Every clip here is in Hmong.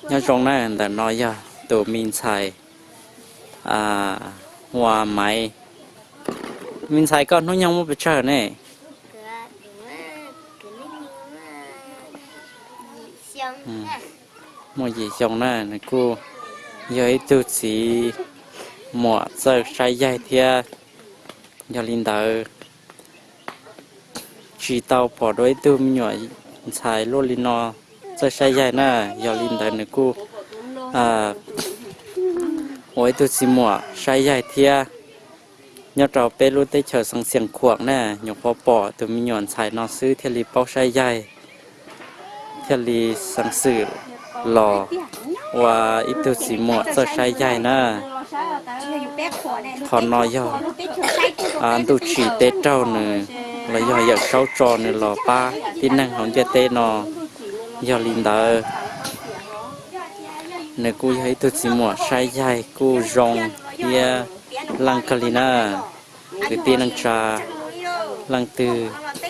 Nyob zoo na, ntawm no yog tus me ntxhais hu ua Maiv. Me ntxhais, koj hnub nyoog muaj pes tsawg ne? Muaj yim xyoo na, nws kuj yog ib tug txiv muam txawj saib yaig thiab. Yog li ntawd, tsis tau pom dua ib tug me nyuam ntxhais luaj li no txawj saib yaig na. Yog li ntawd nws kuj ua ib tug txiv muam saib yaig thiab. Nyob rau peb lub teb chaws Xeev Khuam na, nyuam qhuav pom tus me nyuam ntxhais no xwb thiaj li paub saib yaig, thiaj li xeev xwm los ua ib tug txiv muam txawj saib yaig na. Qhov no yog ntuj tsim teb raug nws los yog Yawm Saub tso nws los pab tib neeg hauv ntiaj teb no. Yog li ntawd, nws kuj yog ib tug txiv muam saib yaig kuj zoo thiab leej kawg li na. Kwv tij neej tsa leej twg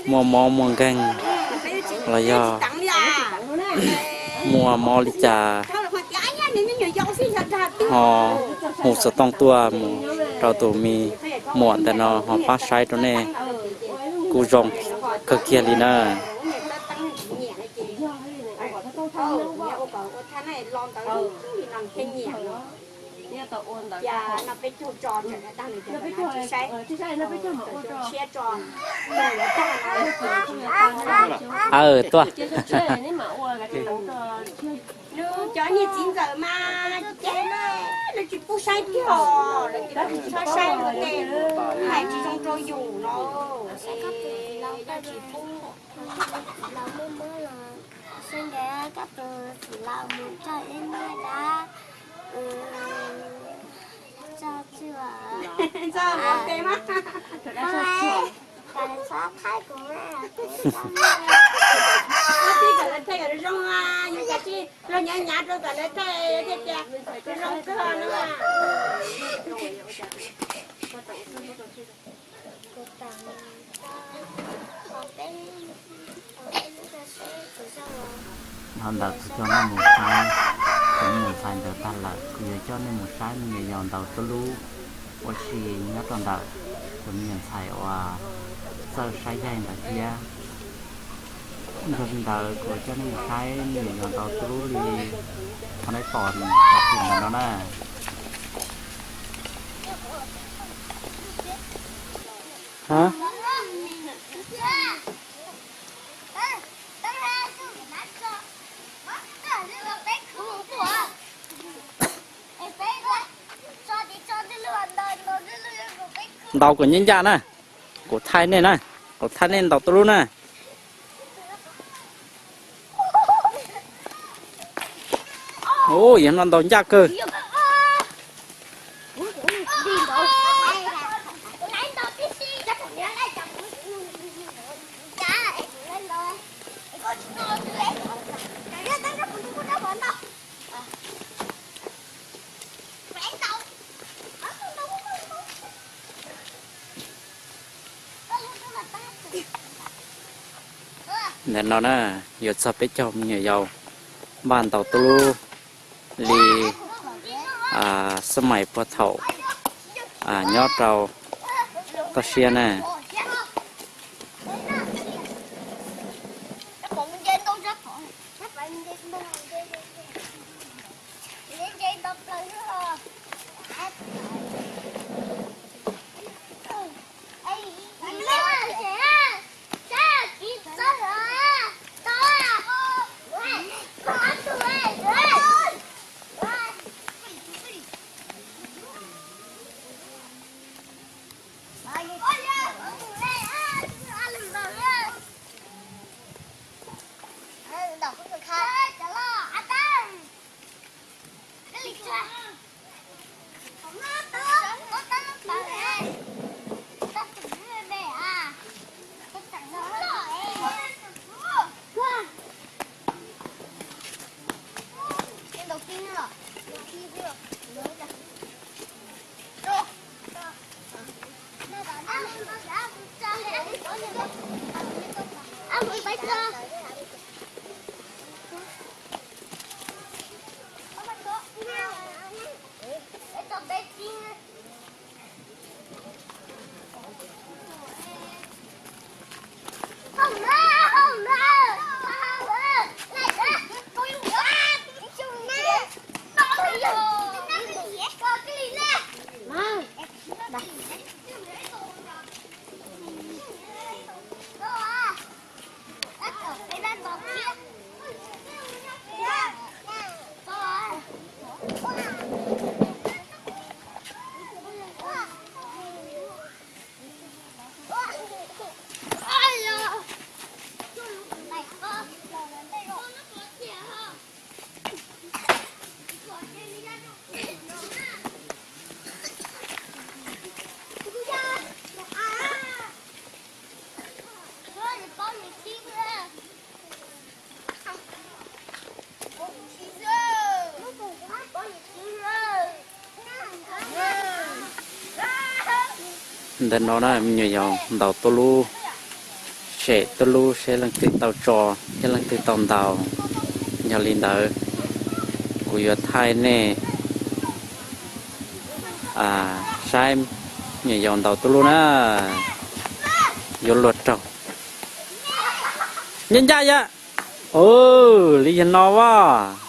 muaj mob muaj nkeeg los yog muaj mob li cas ho hu xov tooj tuaj mus rau tus me muam ntawm no ho pab saib rau nej kuj zoo kawg kiag li na. Aw, tuaj. Nws cov niag txiv ntxawm mas ces lawv tsis pub saib tiag, lawv tias lawv tsis txhob saib luag tej hais tsis zoo rau yus no, lawv tsis pub. Seb ntev koj tus txiv laus mus txog ib niag dab tso tsuag. Txog ua ke mas. Kom nws txhob thaij kuv na. Ua tij kom lawv thaij kom zoo, yus kav tsij los nyav nyav rau kom lawv thaij thiaj tias zoo kawg no. Dhau ntawd kuv coj nej mus saib, tus me nyuam ntxhais ntawd tag lawm, kuv yuav coj nej mus saib me nyuam yaus ntaus tub lub ua si nyob rau ntawm tus me nyuam ntxhais uas txawj saib yaig ntawd thiab. Yog li ntawd kuv coj nej mus saib me nyuam yaus ntaus tub lub li qhov nej pom ntawm no na. Ntaus kom ncaj ncaj na, kuv thaij nej na, kuv thaij nej ntaus tub lub na. Ua, yog no ntaus ncaj kawg. Ntawm no na, yuav txog peb caug me nyuam yaus npaj ntaus tub lub li xab maim puag thaum nyob rau toj siab na. Ntawm no na me nyuam yaus ntaus tuj lub, sem tuj lub seb leej twg tau tso thiab leej twg tau ntaus. Yog li ntawd kuv yuav thaij nej saib me nyuam yaus ntaus tuj lub na, yuav luag raug. Ncaj ncaj yam. Li yog no as.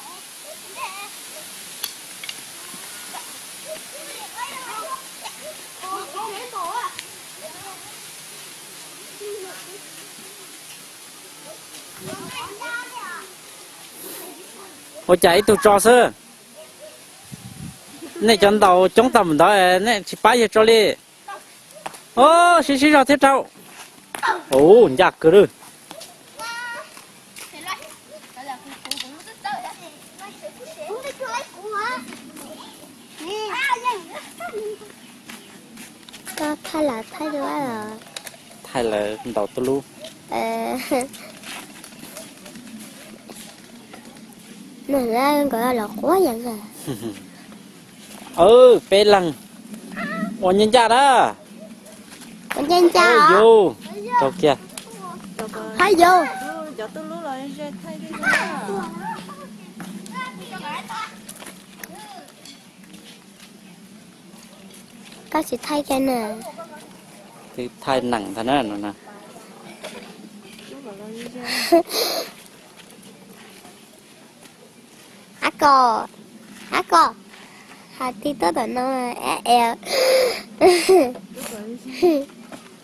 Ua cas ib tug tso xwb? Nej cov ntaus coob tag mus ntawd nej tsis pab yawg tso li. Os, siv siv zog thiab rau. Ua ncaj kawg lawm. Koj thaij lawv thaij duab los? Thaij lawv ntaus tuj lub. Nws nkawd los quab yees. Peb leeg. Ua ncaj ncaj na. Ua ncaj ncaj. Yus, raug kiag. Hab yus. Koj tsis thaij kiag na. Twb thaij neeg ntag na no na. Ab koj, ab koj, has tig tuaj tom no, ab es.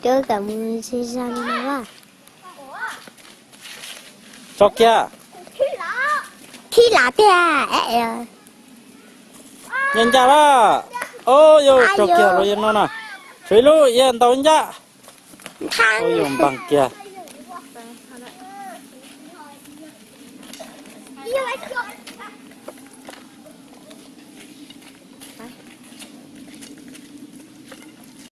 Rau kom mus zig zag li no as. Tso kiag. Khib lav tiag, ab es. Ncaj ncaj lawm. Os, yus raug kiag los yog no na. Tshuav ib lub, yog ntaus ncaj. Nthav. Yus npaag kiag.